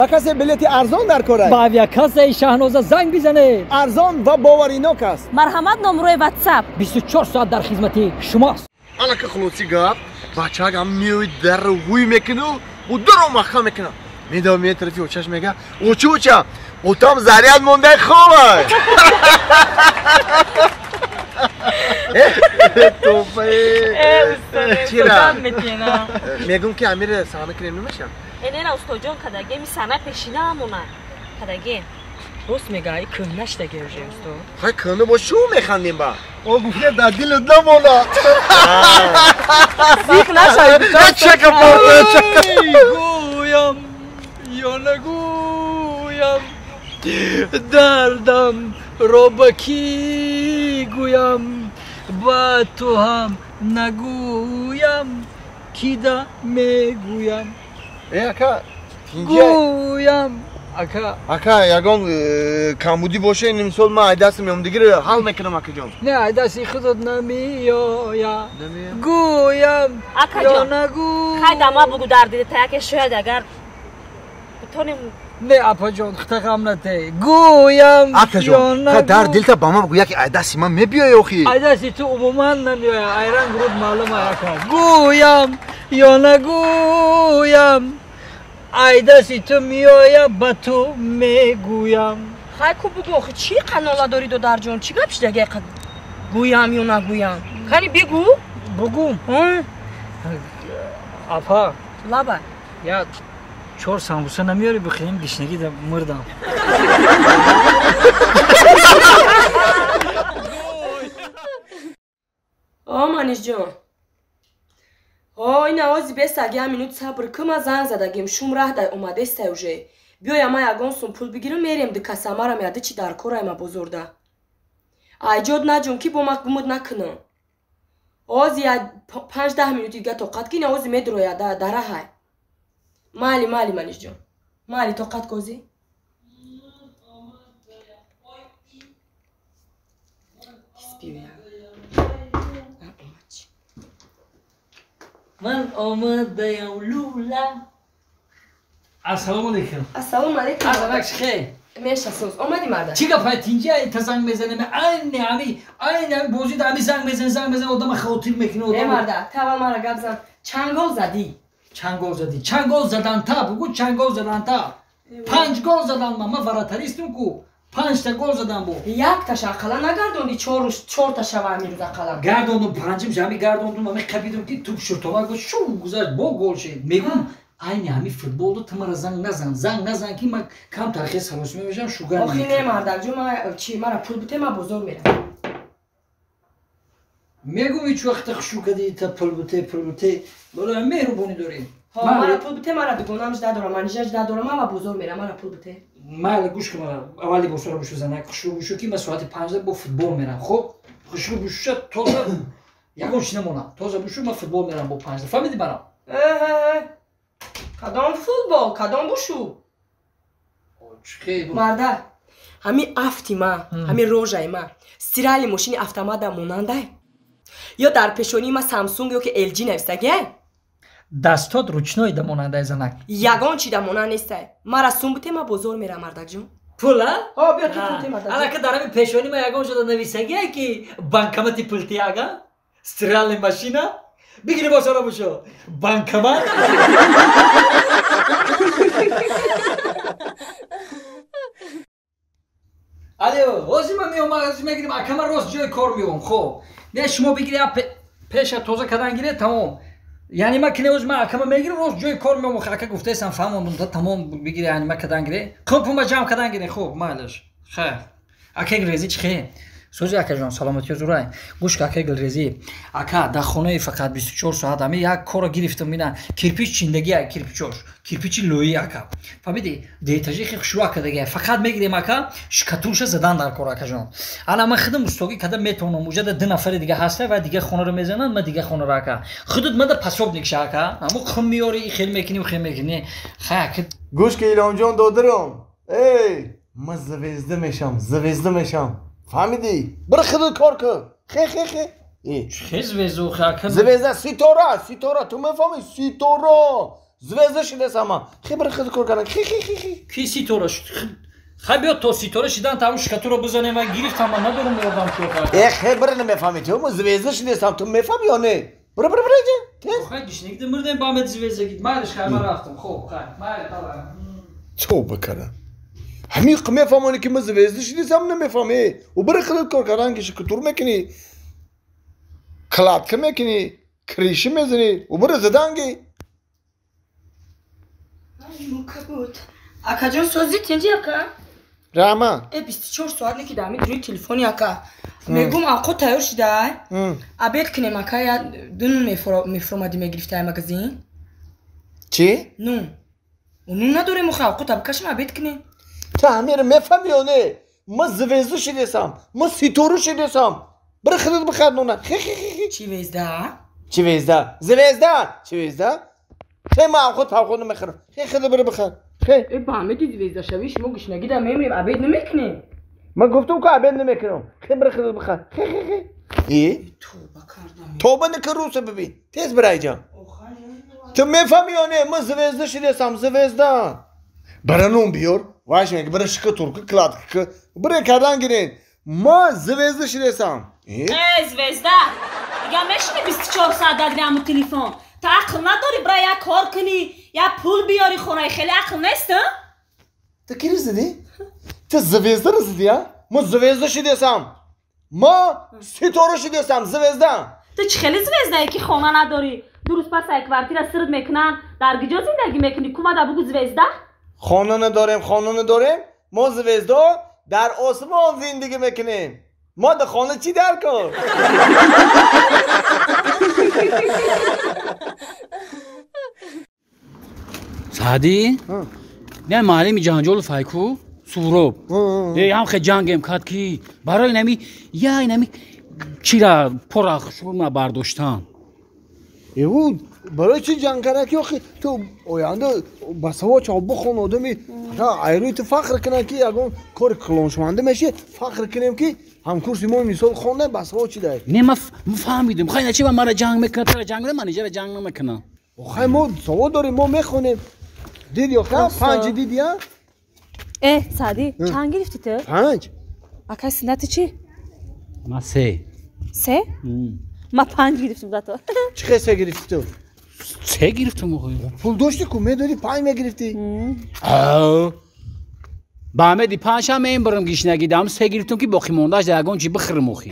Ба касе билети арзон дар кор аст? Ба авиакассаи Шаҳноза занг бизанед. Арзон ва боваринок аст. Марҳамат, номрои WhatsApp. 24 соат дар хизмати шумост. Алака хулоси гап, бачаам меои дар ҳуй мекуну, бу даро маҳкам мекунам. Медавам меои тарафи очаш мега, оча оча, отам заряд мондаи хобай. Чира? Мегум ки амир саҳна кунем намешам? Нера устоҷон кадаге ми сана пешина амона. Кадаге. Рост мега, и кӯҳна шидаге уже усто. Хай кӯҳна бо шу механдем ба. О гуфте дар дилат намона. Зиқ нашавед. Чака порта, чака. Гӯям ё нагӯям, дардам ро ба кӣ гӯям, ба ту ҳам нагӯям, кида мегӯям. Э, ака, гӯям ака. Ака, ягон камбудӣ боша, ин мисол ман айдасти меомдигиро ҳал мекунам, акаҷон. Не, айдасти худат намеоя. Гӯям ё нагӯ. Хай дама бугу дар дидата яке, шояд агар битонем. Не, апаҷон, хита ғам нате. Гӯям. Акаҷон, дар дилта ба ман бугӯ, яке айдасти ман мебиёя охи. Айдасти ту умуман намеоя, айранг руд маълума, ака. Гӯям ё нагӯям, айдасти ту меоя, ба ту мегӯям. Хай ку бугӯ, охи чӣ қанола дорӣ, додарҷон? Чӣ гап шидаги? Гӯям ё нагӯям? Кани бигӯ. Бугӯ. Апа. Лаба. Я чор самбуса намеёри бихӯрем, гишнагӣ мурдам. О, Манишҷон. О, ин овози бестаги, я минут сабр ку, ма занг задагим, шум раҳ да омадестай уже. Биёя, ма ягон сум пул бигирам, мерем ду касамарам яды чи дар корай ма бозорда. Айҷод наҷон ки бо ма гумуд накунам. Ози я 5-10 минути дига тоқат ки, ин овози медроя дараҳай. Майли, майли, Манишҷон. Майли, тоқат козӣ. Ман омадаям, лула. Ассалому алейкум. Ассалому алейкум. Азанак хей. Меша соз. Омади, марда. Чӣ гап, тинҷа та занг мезанем? Айни ами, айни ами бозӣ да ами занг мезанем, занг мезанем, одама хотир мекунӣ одам. Э, марда, та аввал мара гап зан. Чанд гол задӣ? Чанд гол задӣ? Чанд гол задан та, бугу чанд гол задан та. Панҷ гол задан ман, ман вратаристум ку. Панҷта гол задан бу. Якташа ақаллан нагардонди, чорта шава амирӯз ақаллан. Гардондум, панҷим ҷами гардондум, ами қабидум ки туп шуртова гул шу гузашт, бо гол шид. Мегум айни ҳами футболду ту мара занг назан, занг назан ки ман кам тархи саросима мешавам, шугар. Охи не, мардакҷон, ма чи мара пул буте, ма бозор мерам. Мегум ҳеҷ вақта хушу кади та пул буте, пул буте. Бола меҳрубонӣ дорӣ. Мара пул буте, мара дугонам жда дорам, манижа жда дорам, ма бозор мерам, мара пул буте. Майли, гӯш кун мара, аввали бозора бушу, занак, хушрӯ бушу ки ман соати 5 бо футбол мерам. Хоб, хушрӯ бушуша тоза, ягон чи намонам. Тоза бушу, ман футбол мерам бо 5. Фаҳмидӣ мара? Кадом футбол, кадом бушу? Марда, ҳами афти ма, ҳами рожаи ма, стирали мошини автомата монандай? Ё дар пешонии ма Самсунг ё ки LG нависагиай? Дастот ручной да монандай, занак. Ягон чи да монанд нестай. Мара сум буте, ма бозор мерам, мардакҷон. Пула? О, биё ту пул те, мардакҷон. Алака дар ҳами пешонии ма ягон ҷода нависагиай ки банкомати пулти ага? Стиральная машина? Бигири бозора бушо. Банкомат? Алло, ҳозир ман меом, ҳозир мегирим, акама рост ҷои кор меом, хоб. Не, шумо бигири, пеша тоза кардан гире, тамом. Яъне ма кине ҳозир ман акама мегирим, рост ҷои кор меом, ака гуфтаесам, фаҳмондум, та тамом бигири, яъне ма кардан гире. Хуб, ма ҷамъ кардан гире, хуб, майлаш. Хайр. Ака Гилрезӣ чӣ хе? Сӯзи акаҷон, саломатиё зурай. Гӯш ка, ака Гилрезӣ. Ака, дар хонаи фақат 24 соат ами як корро гирифтам, ина кирпич чиндагия, кирпичош. Кирпичи лӯӣ, ака. Фаҳмидӣ? Деэтажи хе хушрӯ ака дагия. Фақат мегирем, ака, шкатурша задан дар кор, акаҷон. Ана ман худам устогӣ када метавонам, уҷада ду нафари дига ҳаста ва дига хонаро мезананд, ман дига хонаро, ака. Худат мада пособник ша, ака. Ҳамо хум меёри, хел мекунӣ, хел мекунӣ. Хай, ака. Гӯш ки, Иломҷон додарам. Эй, ман звезда мешам, звезда мешам. Фаҳмидӣ? Бир худат кор кун. Хе хе хе. Хе звезда, ака? Звезда, ситора, ситора, ту мефаҳмӣ? Ситора. Звезда шидесам ман. Хе бира хиз кор кардан. Хи хи хи хи. Ки ситора шуд? Хай биё то ситора шидан тамом шикатуро бизанем ва гирифтам ман надорам ёрдам чӣ охар. Э хе бира намефаҳмӣ ту мо звезда шидесам ту мефаҳмӣ ё не? Бира бира бира ҷа. Тез. Хай гишнигида мирдем ба мед звездагид. Майлиш хай ман рафтам. Хоб хай. Майли тала. Тавба кардам. Ҳамин мефаҳмонӣ ки ман звезда шидесам намефаҳмӣ. Ӯ бира худат кор кардан ки шикатур мекунӣ. Кладка мекунӣ, криши мезанӣ, ӯ бира заданги. Мукабут. Акаҷон сози тинҷи ака? Раҳмат. Э 24 соат не ки дар рӯи телефони ака. Мегум авқот тайёр шидай. Обед кунем ака, я ду нун мефуромадӣ мегирифтай магазин. Чӣ? Нун. Нун надорем охи авқота бикашем обед кунем. Ту ҳамеро мефаҳмӣ ё не? Ман звезда шидесам, ман ситору шидесам. Бира худат бихар нуна. Хи хи хи хи. Чӣ звезда? Чӣ звезда? Звезда? Чӣ звезда? Хе ман авқот павқот намехӯрам. Хе худат бира бихар. Хе. Э ба ҳамеди звезда шавӣ шумо гушнагида мемирем, обед намекунем. Ман гуфтам ки обед намекунам. Хе бира худат бихар. Хе хе хе. Э? Тавба кардам. Тавба накун руса бибин. Тез бира иҷа. Ту мефаҳмӣ ё не? Ман звезда шидесам, звезда. Бира нун биёр. Вайш мега бира шикатурка, кладка. Бира кардан гирен. Ман звезда шидесам. Э, звезда. Дига мешини 24 соат дар ҳамун телефон. Ту ақл надорӣ бира як кор кунӣ, як пул биёрӣ хонаи хеле ақл нест, а? Ту киро задӣ? Ту звездаро задӣ, а? Ман звезда шидесам. Ман ситора шидесам, звезда. Ту чӣ хеле звездае ки хона надорӣ? Ду рӯз пас ай квартира сирд мекунанд, дар куҷо зиндагӣ мекунӣ? Кумада бугу звезда? Хона надорем, хона надорем. Мо звезда дар осмон зиндагӣ мекунем. Мо дар хона чӣ дар кор? Саъдӣ? Не маълими ҷанҷолу файку Суроб. Э ҳам хе ҷангем кард ки барои нами я инами чира пора шурма бардоштан. Э ӯ барои чӣ ҷанг кард ки охи ту оянда ба савод чав бихон одами айрӯи ту фахр кунад ки ягон кори калоншаванда меши фахр кунем ки ҳамкурси мо мисол хонда ба савод чӣ дай. Не ман фаҳмидам. Хай начи мара ҷанг мекунад, тара ҷанг мекунад, ман иҷара ҷанг намекунам. Хай мо савод дорем, мо мехонем. Дид ё ха панҷ дид я? Э, Саъдӣ, чанд гирифтӣ ту? Панҷ. Акай синнати чӣ? Ман се. Се? Ман панҷ гирифтам зато. Чӣ хел се гирифтӣ ту? Се гирифтам охи. Пул доштӣ ку медодӣ панҷ мегирифтӣ. Ба ҳамеди панҷ ҳам мебарам гишнагидам, се гирифтам ки боқӣ мондааш дар ягон чӣ бихӯрам охи.